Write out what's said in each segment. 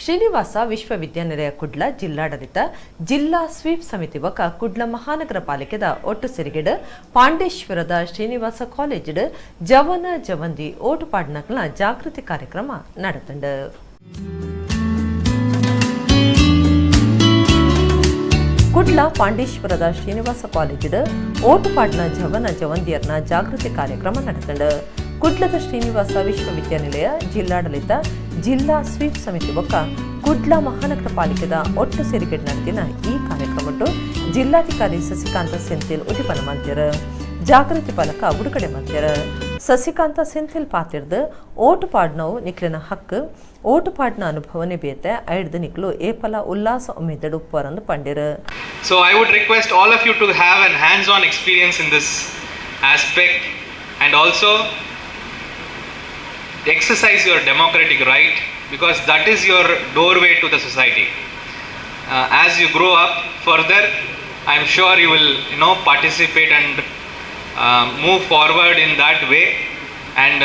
ಶ್ರೀನಿವಾಸ ವಿಶ್ವವಿದ್ಯಾನಿಲಯ ಕುಡ್ಲ, ಜಿಲ್ಲಾಡಳಿತ, ಜಿಲ್ಲಾ ಸ್ವೀಪ್ ಸಮಿತಿ ಬೊಕ್ಕ ಕುಡ್ಲ ಮಹಾನಗರ ಪಾಲಿಕೆದ ಒಟ್ಟು ಸೇರಿಗೆಡ್ ಪಾಂಡೇಶ್ವರದ ಶ್ರೀನಿವಾಸ ಕಾಲೇಜಿಡ್ ಜವನ ಜವಂದಿ ಓಟು ಪಾಡ್ನಕ್ಲ ಜಾಗೃತಿ ಕಾರ್ಯಕ್ರಮ ನಡತುಂಡು. ಕುಡ್ಲ ಪಾಂಡೇಶ್ವರದ ಶ್ರೀನಿವಾಸ ಕಾಲೇಜಿಡ್ ಓಟು ಪಾಡ್ನ ಜವನ ಜವಂದಿಯರ್ನ ಜಾಗೃತಿ ಕಾರ್ಯಕ್ರಮ ನಡೆತಂಡು. ಕುಡ್ಲದ ಶ್ರೀನಿವಾಸ ವಿಶ್ವವಿದ್ಯಾನಿಲಯ, ಜಿಲ್ಲಾಡಳಿತ, ಜಿಲ್ಲಾ ಸ್ವೀಪ್ ಸಮಿತಿ ಬೊಕ್ಕ ಕುಡ್ಲ ಮಹಾನಗರ ಪಾಲಿಕೆದ ಒಟ್ಟು ಸೇರಿಗೆಡ್ ನಡೆದಿನ ಈ ಕಾರ್ಯಕ್ರಮಟ್ಟು ಜಿಲ್ಲಾಧಿಕಾರಿ ಸಸಿಕಾಂತ ಸೆಂಥಿಲ್ ಉದಿಪನ ಮಲ್ತೆರ್, ಜಾಗೃತಿ ಫಲಕ ಬುಡುಗಡೆ ಮಲ್ತೆರ್. ಸಸಿಕಾಂತ ಸೆಂಥಿಲ್ ಪಾತೆರ್ದ್, ಓಟು ಪಾಡ್ನವು ನಿಕ್ಲೆನ ಹಕ್ಕು, ಓಟು ಪಾಡ್ನ ಅನುಭವನೆ ಬೇತೆ, ಐಡ್ದ್ ನಿಕ್ಲು ಏಪಲ ಉಲ್ಲಾಸ ಉಮೇದಡ್ ಉಪ್ಪರಂದು ಪಂಡೆರ್. So I would request all of you to have an hands-on experience in this aspect and also exercise your democratic right, because that is your doorway to the society. As you grow up further, I am sure you will participate and move forward in that way. And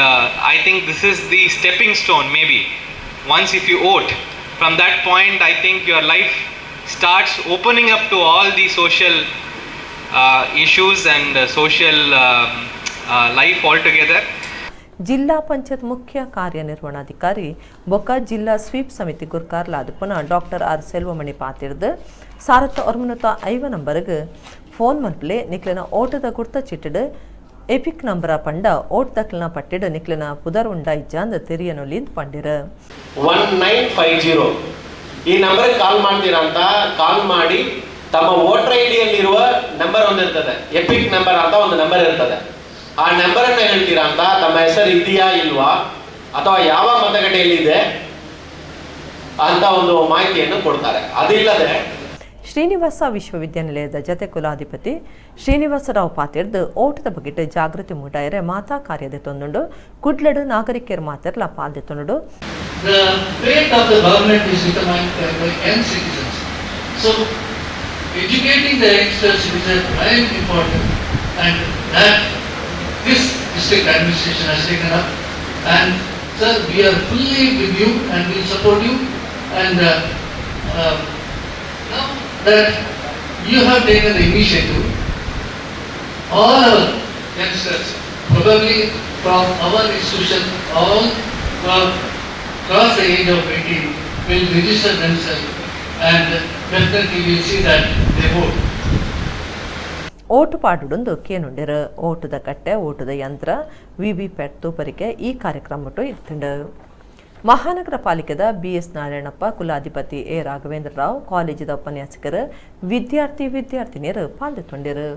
I think this is the stepping stone maybe. Once if you vote, from that point I think your life starts opening up to all the social issues and social life altogether. ಜಿಲ್ಲಾ ಪಂಚಾಯತ್ ಮುಖ್ಯ ಕಾರ್ಯನಿರ್ವಹಣಾಧಿಕಾರಿ ಬೊಕ್ಕ ಜಿಲ್ಲಾ sweep ಸಮಿತಿ ಗುರ್ಕಾರ್ಲಾದುಪ್ಪುನ doctor ಆರ್ ಸೆಲ್ವಮಣಿ ಪಾತೆರ್ದ್, 1049 ನಂಬರ್ಗ್ phone ಮಲ್ಪಲೆ, ನಿಕ್ಲೆನ ಓಟದ ಗುರ್ತ ಚಿಟ್ಟಡ್ ಎಪಿಕ್ ನಂಬರ ಪಂಡ ಓಟ್ ದಕ್ಲೆನ ಪಟ್ಟಿಡ್ ನಿಕ್ಲೆನ ಪುದರ್ ಉಂಡ ಇಜ್ಜಾಂದ್ ತೆರಿಯನೊಲಿಂದ್ ಪಂಡಿರು. 1950 ಈ ನಂಬರ್ಗೆ ಕಾಲ್ ಮಾಡ್ತೀರಾ ಅಂತ, ಕಾಲ್ ಮಾಡಿ ತಮ್ಮ ವೋಟರ್ I ಡಿಯಲ್ಲಿರುವ ನಂಬರ್ ಒಂದಿರ್ತದೆ, ಎಪಿಕ್ ನಂಬರ್ ಅಂತ ಒಂದು ನಂಬರ್ ಇರ್ತದೆ. ಆ ನಂಬರ್ ಅನ್ನ ಹೇಳ್ತೀರಾ ಅಂತ, ತಮ್ಮ ಹೆಸರು ಇದೆಯಾ ಇಲ್ವಾ ಅಥವಾ ಯಾವ ಮತಗಟ್ಟೆಯಲ್ಲಿ ಇದೆ ಅಂತ ಒಂದು ಮಾಹಿತಿಯನ್ನು ಕೊಡ್ತಾರೆ. ಅದಿಲ್ಲದೆ ಶ್ರೀನಿವಾಸ ವಿಶ್ವವಿದ್ಯಾನಿಲಯದ ಜತೆ ಕುಲಾಧಿಪತಿ ಶ್ರೀನಿವಾಸರಾವ್ ಪಾತೆರ್ದ್, ಓಟದ ಬಗೆಟ್ ಜಾಗೃತಿ ಮೂಡಾಯರೆ ಮಾತಾ ಕಾರ್ಯದೆತೊಂದುಂಡು, ಕುಡ್ಲಡು ನಾಗರಿಕರು ಮಾತೆರ್ಲ ಪಾಲ್ದೆತೊಂದುಂಡು. The fate of the government is determined by the young citizens. So, educating the youngsters is a prime important, and that this district administration has taken up. And sir, we are fully with you and will support you. And now that you have taken the initiative, all our youngsters, probably from our institution, all who have crossed the age of 18 will register themselves, and definitely we will see that they vote. Vote ಪಾಡುಡೊಂದು ಕೇನುಂಡೆರ್. ಓಟುದ ಕಟ್ಟೆ, ಓಟುದ ಯಂತ್ರ, VVPAT ತೂಪರಿಕೆ ಈ ಕಾರ್ಯಕ್ರಮಟ್ಟು ಇತ್ತುಂಡು. ಮಹಾನಗರ ಪಾಲಿಕೆದ B S Narayanappa, ಕುಲಾಧಿಪತಿ ಎ ರಾಘವೇಂದ್ರ ರಾವ್, ಕಾಲೇಜಿದ ಉಪನ್ಯಾಸಕರು, ವಿದ್ಯಾರ್ಥಿ ವಿದ್ಯಾರ್ಥಿನಿಯರು ಪಾಲ್ದೆತೊಂಡೆರು.